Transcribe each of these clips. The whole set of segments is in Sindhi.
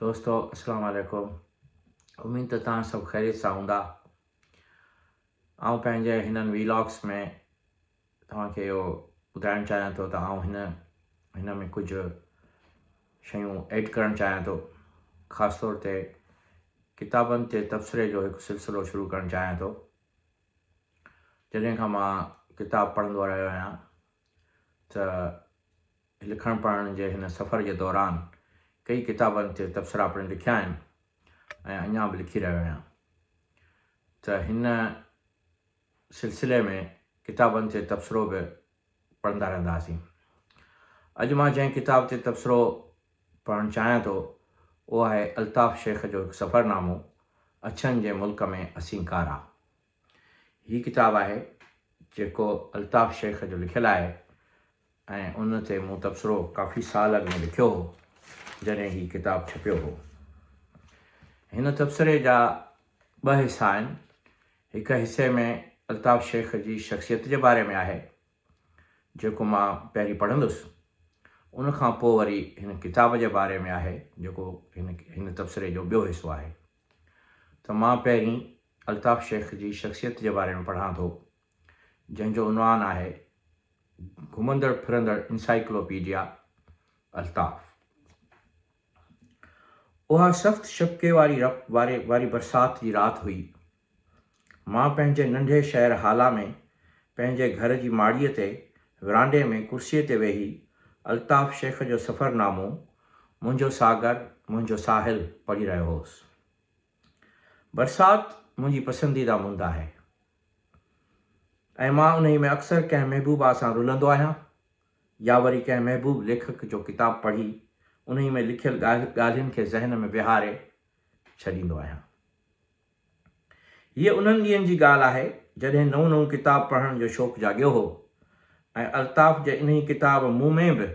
دوستو اسلام عليڪم اميد ته توهان سڀ خيريت سان هوندا. آئون پنهنجي هنن ويلاگس ۾ توهان کي اهو ٻڌائڻ چاهيان ٿو ته آئون هن هن ۾ ڪجهه شيون ايڊ ڪرڻ چاهيان ٿو خاص طور تي ڪتابن تي تبصري جو هڪ سلسلو شروع ڪرڻ چاهيان ٿو. جڏهن کان مان ڪتاب پڙهندو رهيو آهيان ته لکڻ پڙهڻ جي هن سفر جي دوران ڪيئي ڪتابن تي تبصرا پڻ لکيا آهن ۽ اڃا به لکي رهيو آهيان ته هن سلسلي ۾ ڪتابن تي تبصرو به پڙهندا رهنداسين. اڄ مان جنهن ڪتاب تي تبصرو پڙهڻ چاهيان ٿو اهو آهي الطاف شيخ جو هڪ سفرنامو اڇن جي ملڪ ۾ اسين ڪارا. هي ڪتاب آهي جيڪو الطاف شيخ جو لکيل آهي ۽ ان تي مون تبصرو ڪافي سال اڳ ۾ لکيو هو جڏهن هي ڪتاب ڇپيو هو. هن تبصري جا ٻه حصا آهن. هڪ حصي ۾ الطاف شيخ جي شخصيت جي باري ۾ آهي جيڪو مان پهرين پڙهندس. ان کان پوء وري هن ڪتاب جي باري ۾ آهي جيڪو هن هن تبصري جو ٻيو حصو آهي. ته مان پهرين الطاف شيخ جي شخصيت جي باري ۾ پڙهان ٿو جنهن جو عنوان آهي گهمندڙ ڦرندڙ انسائيڪلوپيڊيا الطاف. اها سخت شپڪي واري واري واري برسات جي رات هئي. مان پنهنجي ننڍي شهر هالا ۾ پنهنجي گهر جي ماڙيء تي ورانڊي ۾ ڪرسيء تي ويهي الطاف شيخ جو سفرنامو منهنجو ساگر منهنجو ساحل پڙهي رهيو هوس. برسات منهنجي پسنديده مند آهي ۽ مان انهي ۾ اڪثر ڪنهن محبوبه سان رلندو آهيان يا وري ڪنهن محبوب ليکڪ جو ڪتاب پڙهي انهي ۾ لکيل ڳالهين کي ذهن ۾ ويهاري ڇڏيندو آهيان. هيء انهن ڏينهن جي ڳالهه آهي جڏهن نئون نئون ڪتاب پڙهڻ جو شوق جاڳيو هو ۽ الطاف جي انهي ڪتاب مون ۾ به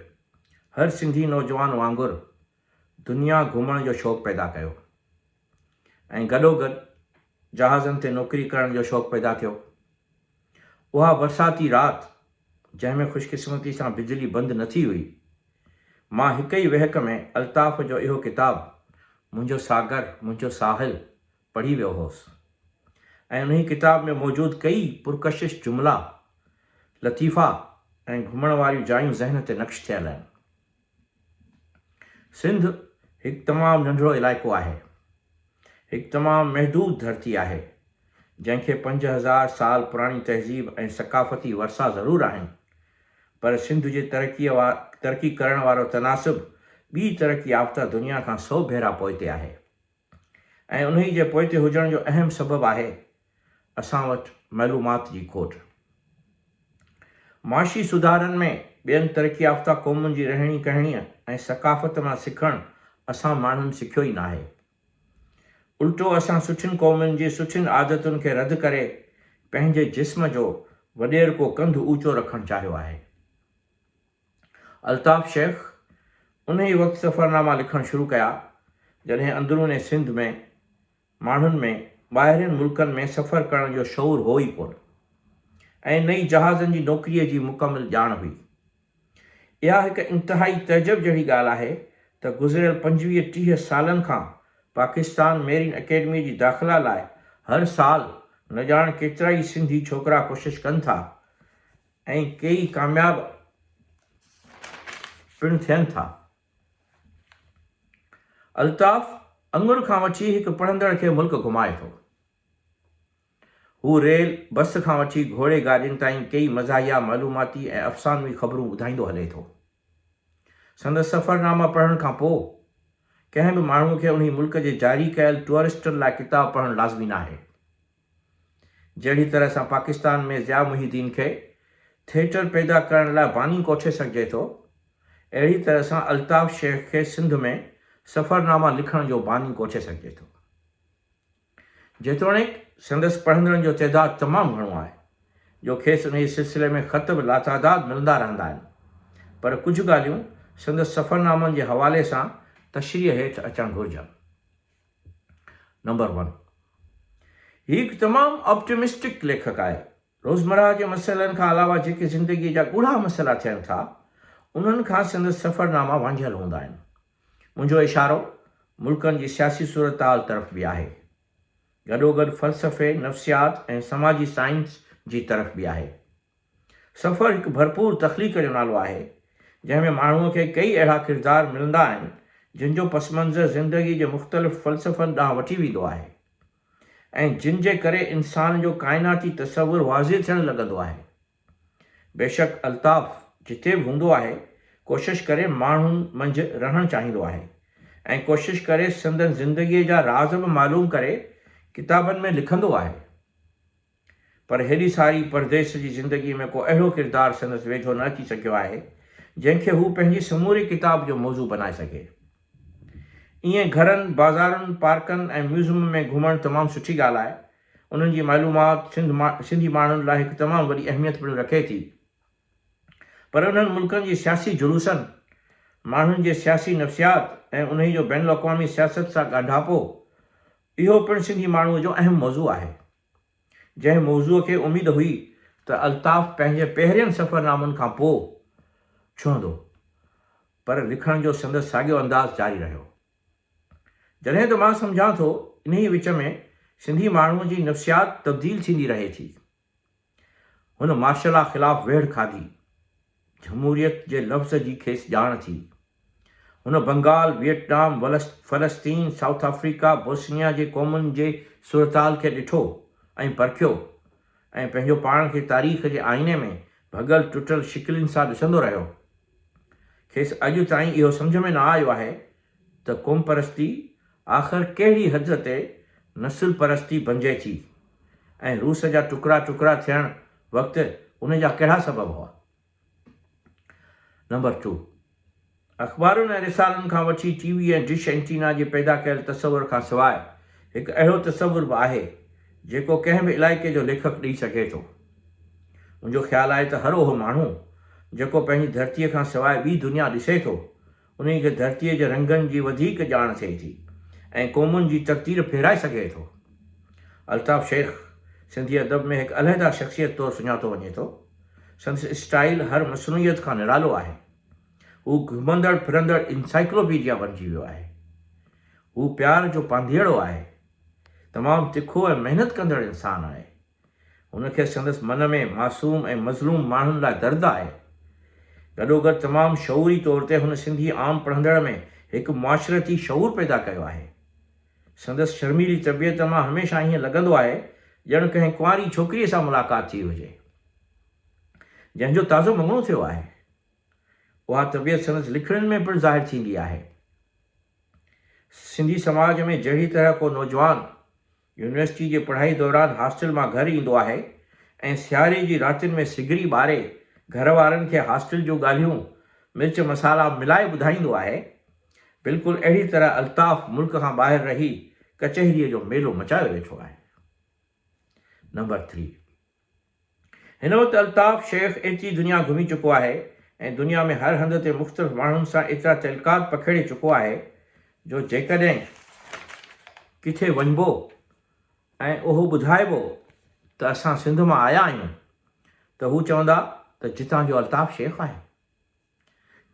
هر سنڌي نوجوان وانگر دنيا گهمڻ جو شوق پيدا ڪيو ۽ گڏوگڏ جهازن تي نوڪري ڪرڻ جو شوق پيدا ٿيو. اها برساتي رات جنهن ۾ خوشقسمتي سان بجلي بند نه ٿي هئي، مان هڪ ئي وهڪ ۾ الطاف جو اهو ڪتاب منهنجو ساگر منهنجو ساحل پڙهي ويو هوس ۽ انهي ڪتاب ۾ موجود ڪيئي پرڪشش جملا، لطيفا ۽ گهمڻ واريون جايون ذهن تي نقش ٿيل آهن. سنڌ هڪ تمام ننڍڙو علائقو آهي. هڪ تمام محدود ڌرتي آهي، جنهن کي 5000 سال پراڻي تهذيب ۽ ثقافتي ورثا ضرور آهن، پر سنڌ جي ترقي ترقي ڪرڻ وارو تناسب ٻي ترقي يافته دنيا کان سئو ڀيرا پوئتي آهي. ۽ انهي جي پوئتي هجڻ جو اهم سبب آهي اسان وٽ معلومات جي کوٽ. معاشي سڌارن ۾ ٻين ترقي يافته قومن جي رهڻي ڪهڻيء ۽ ثقافت مان سکڻ اسان ماڻهن سکيو ئي ناهي. الٽو اسان سٺين قومن جي سٺين عادتن کي رد ڪري پنهنجي جسم جو وڏيرڪو ڪنڌ اوچو رکڻ چاهيو آهي. الطاف شيخ انهيء وقت سفرناما لکڻ شروع ڪيا، جڏهن اندرون سنڌ ۾ ماڻهن ۾ ٻاهرين ملڪن ۾ سفر ڪرڻ جو شعور هو ئي ڪونه ۽ نه ئي جهازن جي نوڪريء جي مڪمل ڄاڻ هئي. اها هڪ انتهائي تعجب جهڙي ڳالهه آهي ته گذريل 25 30 سالن کان پاڪستان ميرين اڪيڊميء جي داخلا لاء هر سال نه ڄاڻ ڪيترائي سنڌي ڇوڪرا ڪوشش ڪن ٿا ۽ ڪيئي ڪامياب پڻ ٿين ٿا. الطاف اڱر کان وٺي هڪ پڙهندڙ کي ملڪ گهمائي ٿو. هو ريل، بس کان وٺي گهوڙي گاڏين تائين ڪيئي مزاحيه، معلوماتي ۽ افسانوي خبرون ٻڌائيندو هلي ٿو. سندس سفرناما پڙهڻ کان پوء ڪنهن به ماڻهوء کي انهي ملڪ جي جاري ڪيل ٽوئرسٽن لاء ڪتاب پڙهڻ لازمي ناهي. جهڙي طرح سان پاڪستان ۾ ضياء محي الدين کي ٿيٽر پيدا ڪرڻ لاء باني ڪوٺي سگهجي ٿو، اهڙي طرح سان الطاف شيخ کي سنڌ ۾ سفرناما لکڻ جو باني ڪوٺي سگهجي ٿو. جيتوڻيڪ سندس پڙهندڙن جو تعداد تمام گهڻو آهي، جو کيس انهيء سلسلي ۾ خط به لاتعداد ملندا رهندا آهن، پر ڪجهه ڳالهيون سندس سفرنامن جي حوالي سان تشريح هيٺ اچڻ گهرجن. نمبر ون، هي هڪ تمام آپٽيمسٽڪ ليکڪ آهي. روزمرهه جي مسئلن کان علاوه جيڪي زندگيء جا ڳوڙها مسئلا ٿين ٿا، انهن کان سندس سفرناما وانجهيل هوندا آهن. منهنجو اشارو ملڪن جي سياسي صورتحال طرف به آهي. گڏوگڏ فلسفي، نفسيات ۽ سماجي سائنس جي طرف به آهي. سفر هڪ ڀرپور تخليق جو نالو آهي، جنهن ۾ ماڻهوء کي ڪيئي اهڙا ڪردار ملندا آهن، جن جو پس منظر زندگيء جي مختلف فلسفن ڏانهن وٺي ويندو آهي ۽ جن جي ڪري انسان جو ڪائناتي تصور واضح ٿيڻ لڳندو آهي. بيشڪ الطاف جتي به هوندو آهي، ڪوشش ڪري ماڻهن منجهه رهڻ چاهيندو آهي ۽ ڪوشش ڪري سندن زندگيء جا راز به معلوم ڪري ڪتابن ۾ لکندو آهي. پر هيڏي ساري پرديس جي زندگيء ۾ ڪو اهڙو ڪردار سندس ويجهو نه اچي سگهيو آهي، جنهن کي هو پنهنجي سموري ڪتاب جو موضوع بنائي سگهي. ائين گهرن، بازارن، پارڪن ۽ ميوزمن ۾ گهمڻ تمام سٺي ڳالهه آهي. انهن جي معلومات سنڌ سنڌي ماڻهن لاء هڪ تمام وڏي اهميت پڻ رکي ٿي. پر انهن ملڪن جي سياسي جلوسن، ماڻهن جي سياسي نفسيات ۽ انهي جو بين الاقوامي سياست سان ڳانڍاپو، اهو پڻ سنڌي ماڻهوء جو اهم موضوع آهي. جنهن موضوع کي اميد هئي ته الطاف پنهنجي پهرين سفرنامن کان پوء ڇهندو، پر لکڻ جو سندس ساڳيو انداز جاري رهيو. جڏهن ته مان سمجهان ٿو انهيء وچ ۾ سنڌي ماڻهوء جي نفسيات تبديل ٿيندي رهي ٿي. هن مارشلا خلاف ويڙهه کاڌي. جمهوريت جي لفظ جي کيس ڄاڻ ٿي. هن بنگال، ويٽنام، فلسطين، سائوٿ آفريڪا، بوسنيا جي قومن جي صورتحال کي ڏٺو ۽ پرکيو ۽ پنهنجو پاڻ کي تاريخ جي آئيني ۾ ڀڳل ٽٽل شڪلين سان ڏسندو رهيو. کيس اڄ تائين اهو سمجهه ۾ نه آيو آهي ته قومپرستي آخر ڪهڙي حد تي نسل پرستي بنجي ٿي ۽ روس جا ٽڪرا ٽڪرا ٿيڻ وقت ان جا ڪهڙا سبب هئا. نمبر ٽو، اخبارن ۽ رسالن کان وٺي ٽي وي ۽ ڊش اينٽينا جي پيدا ڪيل تصور کان سواء هڪ اهڙو تصور به آهي، جيڪو ڪنهن به علائقي جو ليکڪ ڏئي سگهي ٿو. منهنجو خيال آهي ته هر اهو ماڻهو، جيڪو پنهنجي ڌرتيء کان سواء ٻي دنيا ڏسي ٿو، انهيء کي ڌرتيء جي رنگن جي وڌيڪ ڄاڻ ٿئي ٿي ۽ قومن جي تقدير ڦيرائي سگهي ٿو. الطاف شيخ سنڌي ادب ۾ هڪ علحده شخصيت طور سڃاتو وڃي ٿو. سندس اسٽائيل هر مصنوعيت کان نرالو آهي. هو گهمندڙ ڦرندڙ انسائيڪلوپيڊيا بڻجي ويو آهي. هو پيار جو پانڌيئڙو آهي. تمام تکو ۽ محنت ڪندڙ انسان آهي. هن کي سندس من ۾ معصوم ۽ مظلوم ماڻهن لاء درد آهي. گڏوگڏ تمام شعوري طور تي هن سنڌي عام پڙهندڙ ۾ هڪ معاشرتي شعور پيدا ڪيو آهي. سندس شرميلي طبيعت مان هميشه ائين لڳندو آهي ڄڻ ڪنهن ڪنواري ڇوڪريء سان ملاقات ٿي هجي، جنهن جو تازو مڱڻو ٿيو آهي. اها طبيعت سندس لکڻين ۾ پڻ ظاهر ٿيندي آهي. سنڌي سماج ۾ جهڙي طرح ڪو نوجوان يونيورسٽي جي پڙهائي دوران هاسٽل مان گهر ايندو آهي ۽ سياري جي راتين ۾ سگري ٻاري گهر وارن کي هاسٽل جون ڳالهيون مرچ مصالحا ملائي ٻڌائيندو آهي. بلڪل اهڙي طرح الطاف ملڪ کان ٻاهر رهي ڪچهريء جو ميلو مچايو ويٺو آهي. Number three. هن وقت الطاف شيخ ايتري دنيا گهمي چڪو آهي ۽ دنيا ۾ هر هنڌ تي مختلف ماڻهن سان ايترا تعلقات پکيڙي چڪو آهي جو جيڪڏهن ڪٿي وڃبو ۽ اهو ٻڌائبو ته اسان سنڌ مان آيا آهيون ته هو چوندا ته جتان جو الطاف شيخ آهي.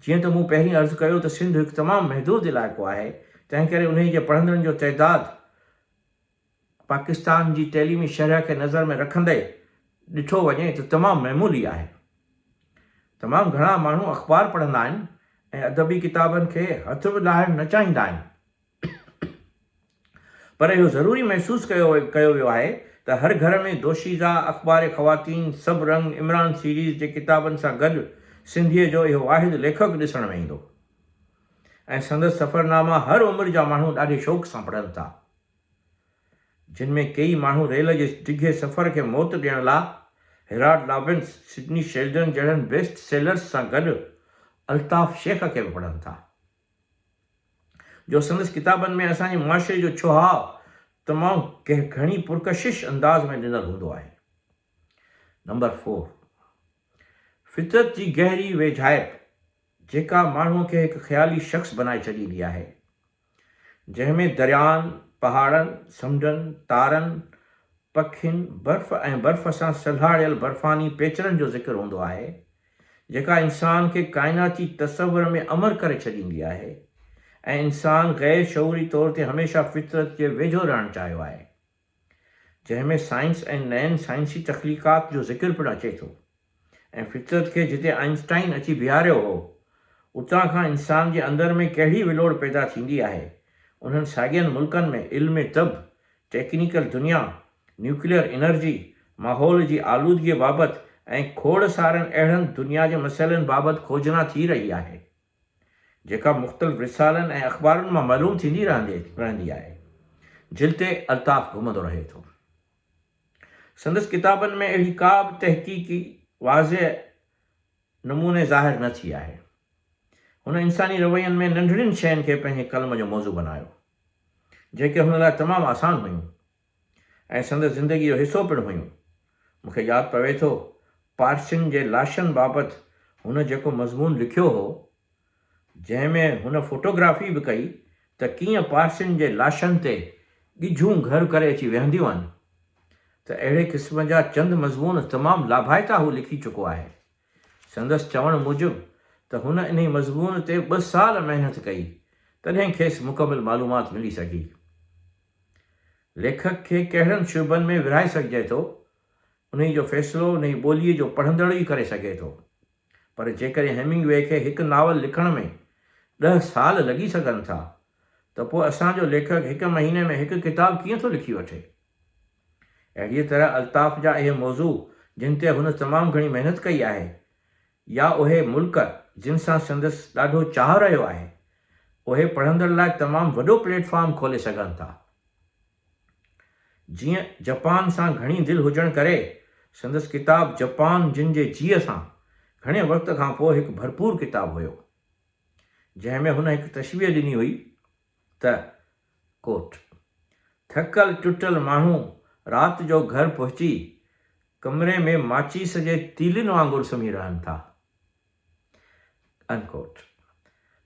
جيئن ته مون پهرين عرض ڪيو ته سنڌ هڪ تمام محدود علائقو آهي تنهنڪري انهي جي پڙهندڙن جو تعداد پاڪستان جي تعليمي شرح کي نظر ۾ رکندي ڏٺو وڃي ته تمام معمولي آهي. تمام گهڻا ماڻهو اخبار پڙهندا آهن ۽ ادبي ڪتابن کي هٿ به لاهڻ نه چاهيندا آهن. پر اهو ضروري محسوس ڪيو ويو آهي ته هر گهر ۾ دوشيزه، اخبار خواتين، سڀ رنگ، عمران سيريز جي ڪتابن سان گڏ سنڌيء جو اهو واحد ليکڪ ڏسڻ ۾ ايندو ۽ سندس سفرناما هر عمر جا ماڻهو ڏاڍي شوق سان پڙهن ٿا. جن ۾ ڪيئي ماڻهو ريل جي ڊگهي سفر کي موت ڏيڻ لا هيراڊ لابنس، سڊني شيلڊن جهڙن بيسٽ سيلرز سان گڏ الطاف شيخ کي به پڙهن ٿا. جو سندس ڪتابن ۾ اسان جي معاشري جو ڇهاء تمام گهڻي پرڪشش انداز ۾ ڏنل هوندو آهي. نمبر فور، فطرت جي گهري ويجهائپ جيڪا ماڻهوء کي هڪ خيالي شخص بنائي ڇڏيندي آهي، جنهن ۾ دريائن، پهاڙن، سمنڊن، تارن، پکين، برف ۽ برف سان سلهاڙيل برفاني پيچرن جو ذڪر هوندو آهي، جيڪا انسان کي ڪائناتي تصور ۾ امر ڪري ڇڏيندي آهي ۽ انسان غير شعوري طور تي هميشه فطرت جي ويجهو رهڻ چاهيو آهي. جنهن ۾ سائنس ۽ نين سائنسي تخليقات جو ذڪر پڻ اچي ٿو ۽ فطرت کي جتي آئنسٽائن اچي بيهاريو هو، اتان کان انسان جي اندر ۾ ڪهڙي ولوڙ پيدا ٿيندي آهي، انهن ساڳين ملڪن ۾ علم طب، ٽيڪنيڪل دنيا، نيوڪليئر انرجي، ماحول جي آلودگيء بابت ۽ کوڙ سارن اهڙن دنيا جي مسئلن بابت کوجنا ٿي رهي آهي. جيڪا مختلف رسالن ۽ اخبارن مان معلوم ٿيندي رهندي آهي. جلد تي الطاف گهمندو رهي ٿو. سندس ڪتابن ۾ اهڙي ڪا به تحقيقي واضح نموني ظاهر نه ٿي آهي. هن انساني روين ۾ ننڍڙين شين کي پنهنجي قلم جو موضوع بنايو، جيڪي هن لاء تمام آسان هيون ۽ سندس زندگيء جو حصو پڻ هيون. مون کي ياد پوي ٿو، پارسين جي لاشن بابت هن جيڪو مضمون لکيو هو، جنهن ۾ هن فوٽوگرافي به ڪئي ته ڪيئن پارسين جي لاشن تي ڳجهون گهر ڪري اچي ويهنديون آهن، ته اهڙي قسم جا چند مضمون تمام لاڀائتا هو لکي چڪو آهي. سندس چوڻ موجب ته هن انهي مضمون تي ٻه سال محنت ڪئي، تڏهن کيس مڪمل معلومات ملي سگهي. ليکڪ کي ڪهڙن شعبن ۾ ورهائي سگهجي ٿو، انهي جو فيصلو انهي ٻوليء جو پڙهندڙ ئي ڪري سگهي ٿو. پر جيڪڏهن هيمنگوي کي هڪ ناول لکڻ ۾ ڏهه سال لڳي سگهن ٿا ته پوء اسان جو ليکڪ هڪ مهيني ۾ هڪ ڪتاب ڪيئن ٿو لکي وٺي؟ اهڙيء طرح الطاف جا اهي موضوع جن تي هن تمام گهڻي محنت ڪئي آهي يا اهي ملڪ جن سان سندس ڏاڍو چاهه رهيو آهي، اهي پڙهندڙ لاء تمام وڏو پليٽ فارم کولي سگهن ٿا. جيئن جپان سان گهڻي دل هجڻ ڪري سندس ڪتاب جپان جن جي جيء سان گهڻي وقت کان پوء هڪ ڀرپور ڪتاب هيو، جنهن ۾ هن هڪ تشبيهه ڏني هئي ته، ڪوٽ. ٿڪل ٽٽل ماڻهو رات جو گهر پهچي ڪمري ۾ ماچيس جي تيلين وانگر سمهي رهن ٿا. Unquote.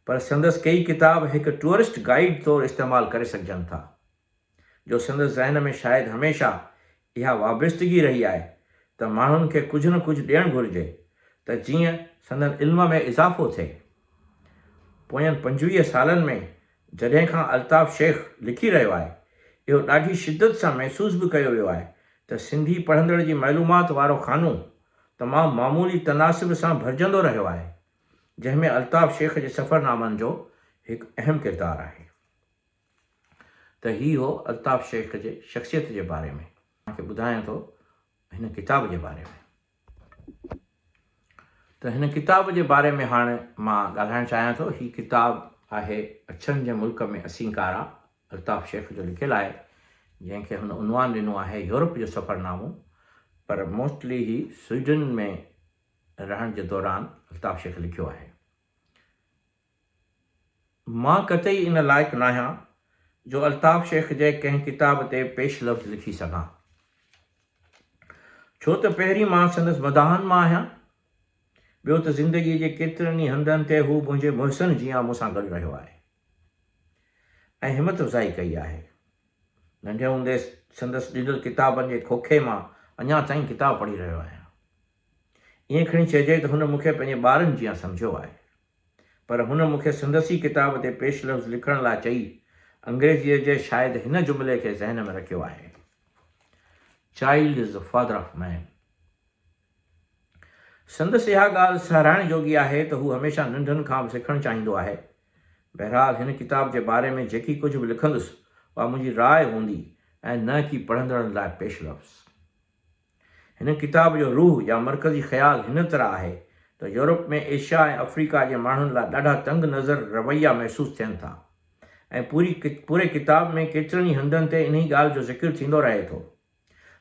پر سندس ڪيئي ڪتاب هڪ ٽوئرسٽ گائيڊ طور استعمال ڪري سگهجن ٿا، جو سندس ذهن ۾ شايد هميشه اها وابستگي رهي آهي ته ماڻهن کي ڪجهه نه ڪجهه ڏيڻ گهرجي ته جيئن سندن علم ۾ اضافو ٿئي. پوين 25 سالن ۾ جڏهن کان الطاف شيخ لکي رهيو آهي، اهو ڏاڍي شدت سان محسوس به ڪيو ويو آهي ته سنڌي پڙهندڙ جي معلومات وارو خانو تمام معمولي تناسب سان ڀرجندو رهيو آهي، جنهن ۾ الطاف شيخ جي سفرنامن جو هڪ اهم ڪردار آهي. ته هي هو الطاف شيخ جي شخصيت جي باري ۾. اوهان کي ٻڌايان ٿو هن ڪتاب جي باري ۾. ته هن ڪتاب جي باري ۾ هاڻ مان ڳالهائڻ چاهيان ٿو. هي ڪتاب آهي اڇن جي ملڪ ۾ اسين ڪارا الطاف شيخ جو لکيل آهي، جنهن کي هن عنوان ڏنو آهي يورپ جو سفرنامو، پر موسٽلي هي سوئيڊن ۾ رهڻ جي دوران الطاف شيخ لکيو آهي. مان قطعي ان لائق ناهيان جو الطاف شيخ جي ڪنهن ڪتاب تي پيش لفظ لکي سگهان. ڇو ته پهرين مان سندس مداحن مان آهيان، ٻيو ته زندگيء جي ڪيترن ئي هنڌن تي هو منهنجي محسن جيان مون سان گڏ رهيو آهي ۽ همت افزائي ڪئي آهي. ننڍي هوندي سندس ڏنل ڪتابن جي کوکي مان اڃا تائين ڪتاب پڙهي رهيو آهيان. ائين کڻي چئجي ته هن مون کي پنهنجي ٻارن جيان سمجهيو آهي. پر هن مون کي سندس ئي ڪتاب تي پيش لفظ لکڻ لاء چئي، انگريزيء جي شايد هن جملي کي ذهن ۾ رکيو آهي، Child is the father of man. سندس اها ڳالهه ساراهڻ جوڳي آهي ته هو هميشه ننڍن کان به سکڻ چاهيندو آهي. بهرحال هن ڪتاب جي باري ۾ جيڪي ڪجهه به لکندس، اها منهنجي راء هوندي ۽ نه ڪي پڙهندڙن لاء پيش لفظ. هن ڪتاب جو روح يا مرڪزي خيال هن طرح آهي ته يورپ ۾ ايشيا ۽ آفريڪا جي ماڻهن لاء ڏاڍا تنگ نظر رويا محسوس ٿين ٿا ۽ پوري پوري ڪتاب ۾ ڪيترن ئي هنڌن تي انهي ڳالهه جو ذڪر ٿيندو رهي ٿو.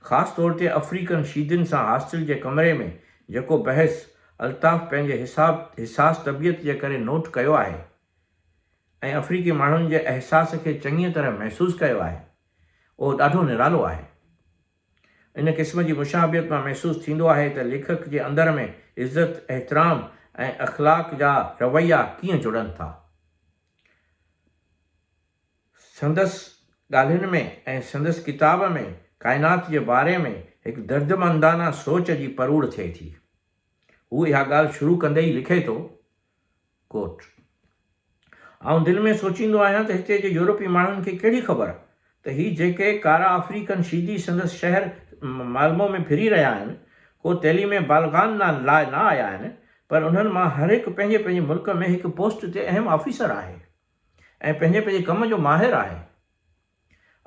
خاص طور تي آفريڪن شيدين سان هاسٽل جي ڪمري ۾ جيڪو بحث الطاف پنهنجي حساب حساس طبيعت جي ڪري نوٽ ڪيو آهي ۽ آفريڪي ماڻهن جي احساس کي چڱيء طرح محسوس ڪيو آهي اهو ڏاڍو نرالو آهي. ان قسم جي مشابهت مان محسوس ٿيندو آهي ته ليکڪ جي اندر ۾ عزت، احترام ۽ اخلاق جا رويا ڪيئن جڙن ٿا. سندس ڳالهين ۾ ۽ سندس ڪتاب ۾ ڪائنات جي باري ۾ هڪ دردمندانه سوچ جي پروڙ ٿئي ٿي. هو اها ڳالهه شروع ڪندي ئي لکي ٿو، Quote. آئون دل ۾ سوچيندو آهيان ته هتي جي يورپي ماڻهن کي ڪهڙي خبر ته هي جيڪي ڪارا آفريڪن شيدي سندس شهر مالمو ۾ ڦري رهيا آهن، ڪو تعليم بالغان لاء نه آيا آهن، پر انهن مان هر هڪ پنهنجي پنهنجي ملڪ ۾ هڪ پوسٽ تي اهم آفيسر آهي ۽ پنهنجي پنهنجي ڪم جو ماهر آهي.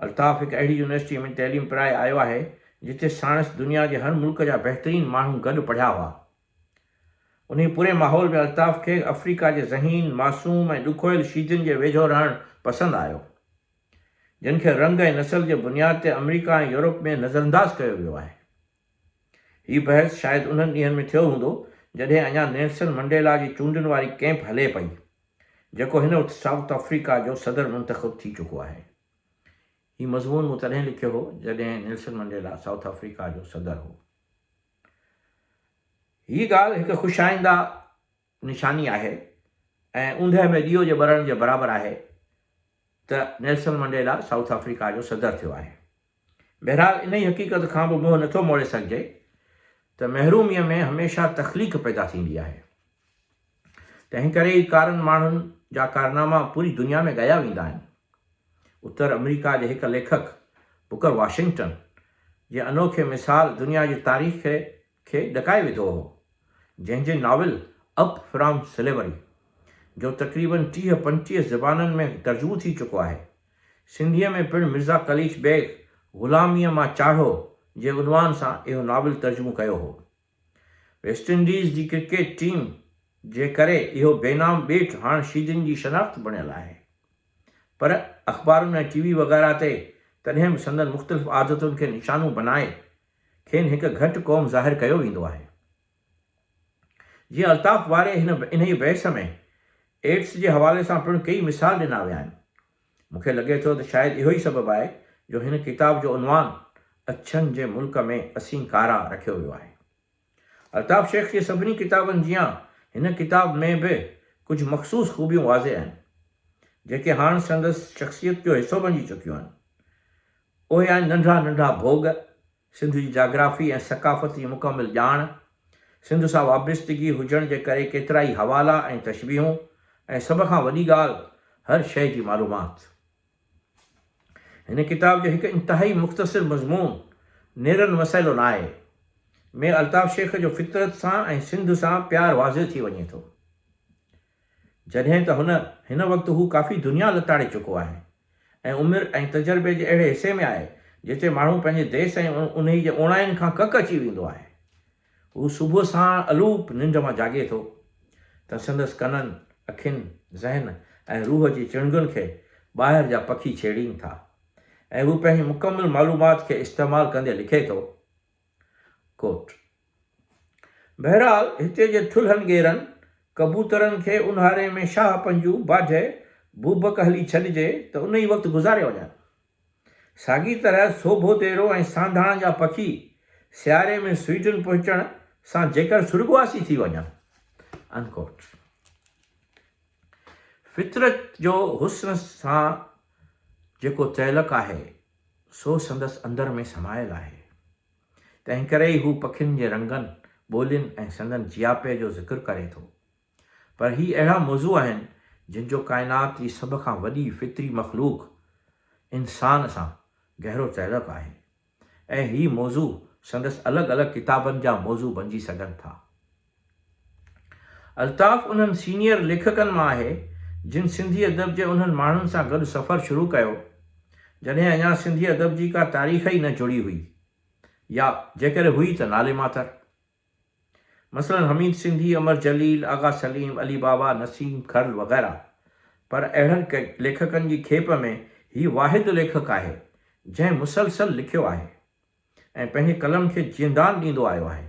الطاف هڪ اهڙي يونيورسٽيء ۾ تعليم پرائي آيو آهي، جتي ساڻس دنيا جي هر ملڪ جا بهترين ماڻهو گڏ پڙهيا هئا. انهيء پوري ماحول ۾ الطاف کي آفريڪا جي ذهين، معصوم ۽ ڏکويل شيدين جي ويجهو رهڻ پسند آيو، جن کي رنگ ۽ نسل جي بنياد تي آمريڪا ۽ يورپ ۾ نظرانداز ڪيو ويو آهي. هي بحث شايد انهن ڏينهن ۾ ٿيو هوندو، جڏهن اڃا نيلسن منڊيلا جي چونڊن واري ڪئمپ هلي پئي، جيڪو هن وقت سائوٿ آفريڪا جو صدر منتخب ٿي چڪو آهي. هي مضمون مون تڏهن لکيو هو، جڏهن نيلسن منڊيلا سائوٿ آفريڪا جو صدر هو. هيء ڳالهه هڪ خوش آئنده نشاني آهي ۽ اوندهه ۾ ڏيئو جي ٻرڻ جي برابر آهي ته نيلسن منڊيلا سائوٿ آفريڪا جو صدر ٿيو آهي. بهرحال انهي حقيقت کان به منهن نٿو موڙي سگهجي ته محروميء ۾ هميشه تخليق پيدا ٿيندي آهي. تنهن ڪري ئي ڪارن ماڻهن جا ڪارناما پوري دنيا ۾ ڳايا ويندا آهن. اتر آمريڪا جي هڪ ليکڪ بڪر واشنگٽن جي انوکي مثال دنيا جي تاريخ کي ڏڪائي وڌو هو، جنهن جي ناول اپ فرام سليوري جو تقريباً 30 35 زبانن ۾ ترجمو ٿي چڪو آهي. سنڌيء ۾ پڻ مرزا قليچ بيگ غلاميء مان چاڙهو جي عنوان سان اهو ناول ترجمو ڪيو هو. ويسٽ انڊيز جي ڪرڪيٽ ٽيم جي ڪري اهو بينام ٻيٽ هاڻ شيدين جي شناخت بڻيل آهي. پر اخبارن ۽ ٽي وي وغيره تي تڏهن به سندن مختلف عادتن کي نشانو بنائي کين هڪ گهٽ قوم ظاهر ڪيو ويندو آهي. جيئن الطاف واري هن انهيء بحث ۾ ايڊز جي حوالي سان پڻ ڪيئي مثال ڏنا ويا آهن. مون کي لڳي ٿو ته شايد اهو ئي سبب آهي جو هن ڪتاب جو عنوان اڇن جي ملڪ ۾ اسين ڪارا رکيو ويو آهي. الطاف شيخ جي سڀني ڪتابن جيان هن ڪتاب ۾ به ڪجهه مخصوص خوبيون واضح آهن، جيڪي هاڻ سندس شخصيت جو حصو بنجي چڪيون آهن. اهي آهن ننڍڙا ننڍڙا ڀوڳ، سنڌ جي جاگرافي ۽ ثقافت جي مڪمل ڄاڻ، سنڌ سان وابستگي هجڻ جي ڪري ڪيترائي حوالا ۽ تشبيهون ۽ سڀ کان وڏي ڳالهه هر شيء جي معلومات. هن ڪتاب جو هڪ انتهائي مختصر مضمون نيرن مسئلو ناهي ۾ الطاف شيخ جو فطرت سان ۽ سنڌ سان پيار واضح ٿي وڃي ٿو. جڏهن ته هن هن وقت هو ڪافي دنيا لتاڙي چڪو آهي ۽ عمر ۽ تجربي جي اهڙي حصي ۾ آهي جتي ماڻهو پنهنجي ديس ۽ انهي جي اوڻاين کان ڪڪ اچي ويندو آهي. هو صبح ساڻ الوپ ننڊ مان جاڳي ٿو ته سندس ڪنن، اکين، ذهن ۽ روح جي چڻنگن کي ٻاهر جا پکي ڇيڙين ٿا ۽ هو پنهنجي مڪمل معلومات کي استعمال ڪندي لکي ٿو. ڪوٽ. بهرحال هتي جي ٿلهن ڳيرن ڪبوترن کي اونهاري ۾ شاهه پنجو باجهه بوبڪ هلي ڇڏجي ته ان ئي وقت گذاري وڃن. ساڳي طرح سوڀو ديرو ۽ سانڌاڻ جا پکي سياري ۾ سوئيڊن پهچڻ سان جيڪر سرڳواسي ٿي وڃن. Unquote. فطرت جو حسن سان جيڪو تعلق آهي سو سندس اندر ۾ سمايل آهي. تنهنڪري ئي هو پکين جي رنگن، ٻولين ۽ سندن جياپي جو ذڪر ڪري ٿو. پر هي اهڙا موضوع آهن، جن جو ڪائنات جي سڀ کان وڏي فطري مخلوق انسان سان گهرو تعلق آهي ۽ هي موضوع سندس الڳ الڳ ڪتابن جا موضوع بنجي سگهن ٿا. الطاف انهن سينيئر ليکڪن مان آهي، جن سنڌي ادب جي انهن ماڻهن سان گڏ سفر شروع ڪيو، جڏهن اڃا سنڌي ادب جي ڪا تاريخ ئي نه جڙي هئي، يا جيڪڏهن هئي ته نالي ماتر. مثلاً حميد سنڌي، امر جليل، آغا سليم، علي بابا، نسيم کرل وغيره. پر اهڙن ليکڪن جي کيپ ۾ هي واحد ليکڪ آهي، جنهن مسلسل لکيو آهي. ۽ پنهنجي قلم کي جيئندان ڏيندو آيو آهي.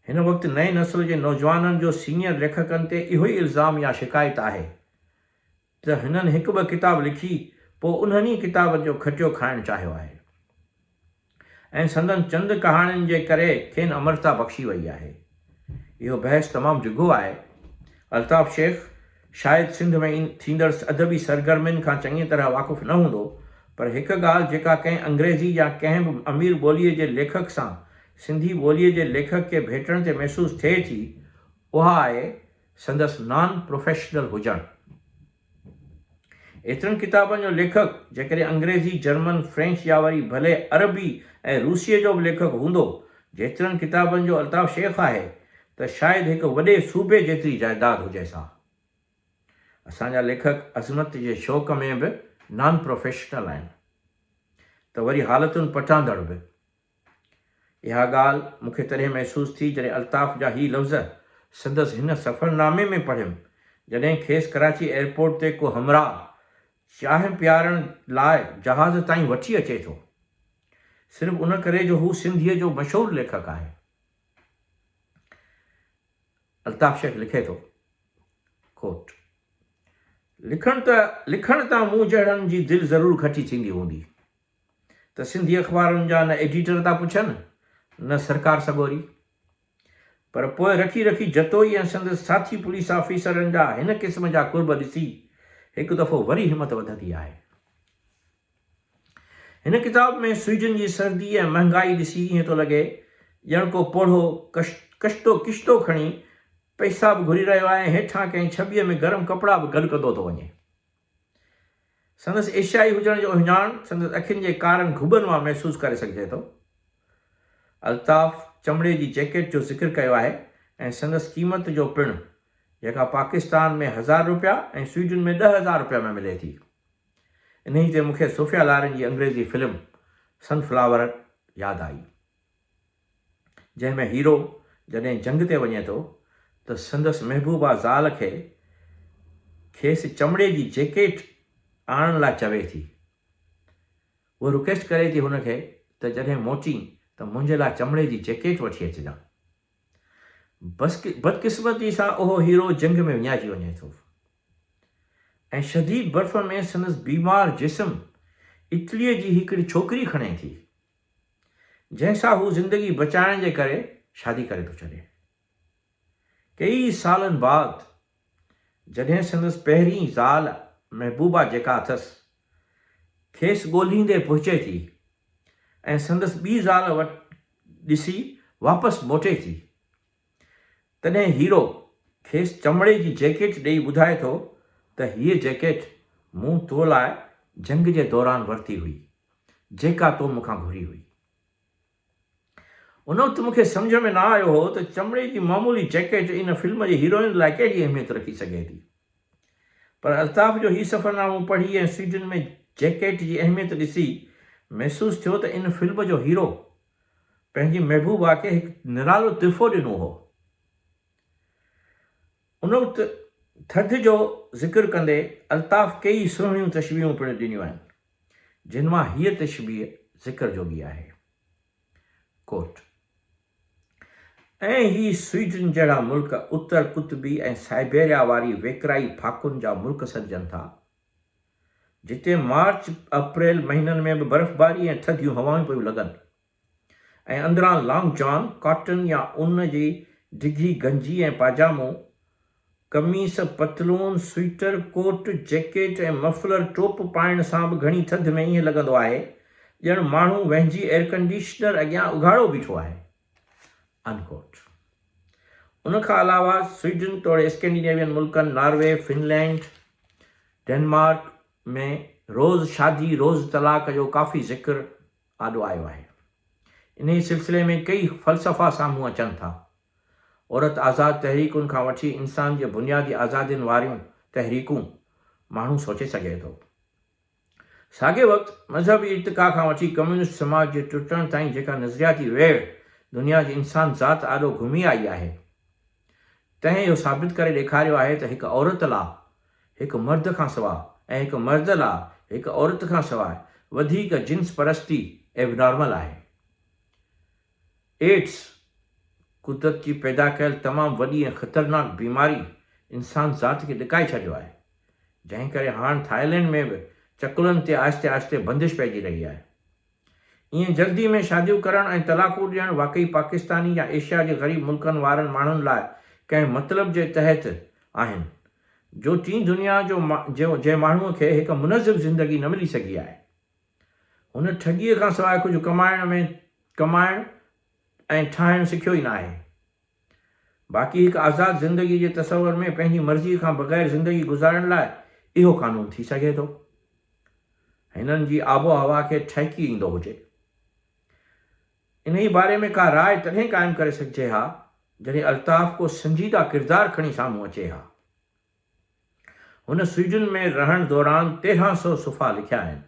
هن وقت نئين نسل جي نوجوانن جو سينيئر ليکڪن تي اهو ئي الزام يا شڪايت آهي ته هنن هڪ ٻه ڪتاب لکي پوء انهن ئي ڪتابن جو کٽيو کائڻ چاهيو آهي ۽ سندن چند ڪهاڻين جي ڪري کين امرتا بخشي وئي آهي. اهو بحث تمام ڊگهو آهي. الطاف شيخ شايد سنڌ ۾ ٿيندڙ ادبي سرگرمين کان چڱيء طرح واقف نه هوندو، پر هڪ ڳالهه جيڪا ڪنهن انگريزي يا ڪنهن به امير ٻوليء جي ليکڪ سان سنڌي ٻوليء جي ليکڪ کي ڀيٽڻ تي محسوس ٿئي ٿي، اها آهي سندس نان پروفيشنل هجڻ. ايترن ڪتابن جو ليکڪ جيڪڏهن انگريزي، جرمن، فرينچ يا وري ڀلي عربي ۽ روسيء جو به ليکڪ هوندو، جيترن ڪتابن جو الطاف شيخ آهي، ته شايد هڪ وڏي صوبي جيتري جائداد هجيس ها. اسان جا ليکڪ عظمت جي شوق ۾ به نان پروفيشنل آهن ته وري حالتن پٽاندڙ به. اها ڳالهه مون کي تڏهن محسوس ٿي جڏهن الطاف جا هي لفظ سندس هن سفرنامي ۾ پڙهيم جڏهن کيس ڪراچي ايئرپورٽ تي ڪو همراهه چانهه پيارڻ لاء جهاز تائين وٺي اچي ٿو. صرف ان ڪري جو هو سنڌيء جو مشهور ليکڪ آهي. الطاف شيخ لکي ٿو، Quote، لکڻ ته لکڻ تان مون جهڙن جي دل ضرور گهٽي ٿيندي هوندي ته سنڌي اخبارن جا نه ايڊيٽر ٿا پڇن نه سرڪار سڳوري. پر پوء رکي رکي جتوئي ۽ سندس ساٿي پوليس آفيسرن جا هن قسم جا قرب ڏسي هڪ دفعو وري همت وڌندي آهي. هن ڪتاب ۾ سوئيڊن جي سردي ۽ مهنگائي ڏسي ائين ٿو لڳي ڄڻ ڪو پوڙهو ڪشتو ڪشتو کڻي پئسا به گهري رهيو آهي ۽ هيٺان ڪنهن ڇٻيء ۾ گرم ڪپڙا به گڏ ڪندو ٿو وڃي. سندس ايشيائي هجڻ جو اهڃاڻ سندس اکين جي ڪارن گهٻن مان محسوس ڪري سگهجي ٿو. الطاف چمڙي جي جيڪيٽ جو ذڪر ڪيو آهي ۽ سندس قيمت جو پڻ، جيڪا پاڪستان ۾ هزار روپيا ۽ سوئيڊن ۾ 10,000 روپيا ۾ ملي ٿي. انهيء تي مون کي صوفيا لارين جي انگريزي فلم سن فلاور ياد آئي، جنهن ۾ هيرو جڏهن جنگ تي وڃي ٿو ته سندس محبوبه زال کي کيس چمڙي جي جيڪيٽ آڻڻ لاء چوي ٿي. هوء رڪويسٽ ڪري ٿي هن کي ته جڏهن موٽين ته منهنجي لاء چمڙي جي جيڪيٽ وٺي اچجان. بدقسمتي سان اهو هيرو جنگ ۾ وڃائجي وڃي ٿو. ۽ شديد برف ۾ سندس بيمار جسم اٽليء جي هڪڙي ڇوڪري کڻي ٿي، جنهن سان هو زندگي بچائڻ جي ڪري شادي ڪري ٿو ڇڏي. ڪيئي سالن بعد جڏهن سندس پهرين زال محبوبه جيڪا اٿس، کيس ڳولهيندي پهچي ٿي ۽ سندس ٻي زال وٽ ڏسي واپس موٽي ٿي، تڏهن هيرو کيس چمڙي جي جيڪيٽ ڏيئي ٻڌائي ٿو ته هيء جيڪيٽ مون تو لاء جنگ جي دوران ورتي هئي، جيڪا تو مون کان گهري هئي. ان وقت مون کي سمجهه ۾ نه آيو هو ته چمڙي جي معمولي جيڪيٽ ان فلم جي هيروئن لاء ڪهڙي اهميت رکي سگهي ٿي. پر الطاف جو هي سفرنامو پڙهي ۽ سوئيڊن ۾ جيڪيٽ جي اهميت ڏسي محسوس ٿيو ته ان فلم جو هيرو پنهنجي محبوبه کي هڪ نرالو تحفو ڏنو هو. ان وقت ٿڌ جو ذڪر ڪندي الطاف ڪيئي سهڻيون تشبيهون پڻ ڏنيون آهن، جن مان هيء تشبيهه ذڪر جوڳي آهي. Quote. ۽ هي سوئيڊن جهڙا ملڪ اتر قطبي ۽ سائبيريا واري ويڪرائي ڦاڪن جا ملڪ سڏجن ٿا. جتي مارچ اپريل مهينن ۾ به برفباري ۽ ٿڌيون هوائون پيون لڳن ۽ اندران لانگ جان، ڪاٽن يا ان جي ڊگهي گنجي ۽ پاجامو، قميص، پتلون، سوئيٽر، ڪوٽ، جيڪيٽ ۽ مفلر ٽوپ پائڻ سان به گهڻي ٿڌ ۾ ائين لڳندو آهي ڄڻ ماڻهو وهنجي ايئرڪنڊيشنر اڳيان اگهاڙو بيٺو آهي. Unquote. ان کان علاوه سوئيڊن توڙي اسڪينڊينيوين ملڪن ناروي، فنلينڊ، ڊينمارڪ ۾ روز شادي روز طلاق جو ڪافي ذڪر آڏو آيو آهي. انهي سلسلي ۾ ڪيئي فلسفا سامهون اچن ٿا. عورت آزاد تحريڪن کان وٺي انسان جي بنيادي آزادين واريون تحريڪون ماڻهو سوچي سگهي ٿو. ساڳئي وقت مذهبي ارتقا کان وٺي ڪميونسٽ سماج جي ٽٽڻ تائين جيڪا نظرياتي ويڙهه دنيا جي انسان ذات آڏو گهمي آئي آهي، تنهن اهو ثابت ڪري ڏيکاريو آهي ته هڪ عورت لا هڪ مرد کان سوا ۽ هڪ مرد لا هڪ عورت کان سواء وڌيڪ جنس پرستي ايبنارمل آهي. ايڊز، قدرت جي پيدا ڪيل تمام وڏي ۽ خطرناڪ بيماري انسان ذات کي ڏڪائي ڇڏيو آهي، جنهن ڪري هاڻ ٿائيلينڊ ۾ به چڪلن تي آهستي آهستي بندش پئجي رهي آهي. ائين جلدي ۾ شاديون ڪرڻ ۽ طلاقون ڏيڻ واقعي پاڪستاني يا ايشيا جي غريب ملڪن وارن ماڻهن لاء ڪنهن مطلب جي تحت آهن، جو ٽين دنيا جو جي ماڻهوء کي هڪ منظم زندگي نه ملي سگهي آهي. هن ٺڳيء کان سواء ڪجهه ڪمائڻ ۾ ڪمائڻ ۽ ٺاهڻ سکيو ئي ناهي. باقي هڪ آزاد زندگيء جي تصور ۾ پنهنجي مرضيء کان بغير زندگي گذارڻ لاء اهو قانون ٿي سگهي ٿو؟ هنن جي آب و هوا کي ٺهڪي ايندو هجي. انهيء باري ۾ ڪا راء تڏهن قائم ڪري سگهجي ها، جڏهن الطاف ڪو سنجيده ڪردار کڻي سامهون اچي ها. هن سوئيڊن ۾ رهڻ دوران 1300 صفحا لکيا آهن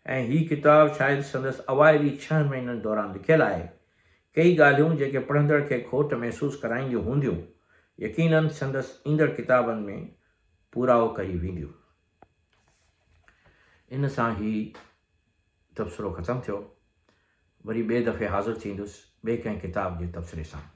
۽ هي ڪتاب شايد سندس اوائلي ڇهن مهينن دوران لکيل آهي. ڪيئي ڳالهيون جيڪي پڙهندڙ کي کوٽ محسوس ڪرائينديون هونديون، يقيناً سندس ايندڙ ڪتابن ۾ پورائو ڪري وينديون. ان سان هي تبصرو ختم ٿيو. وري ٻئي دفعي حاضر ٿيندس ٻئي ڪنهن ڪتاب جي تبصري سان.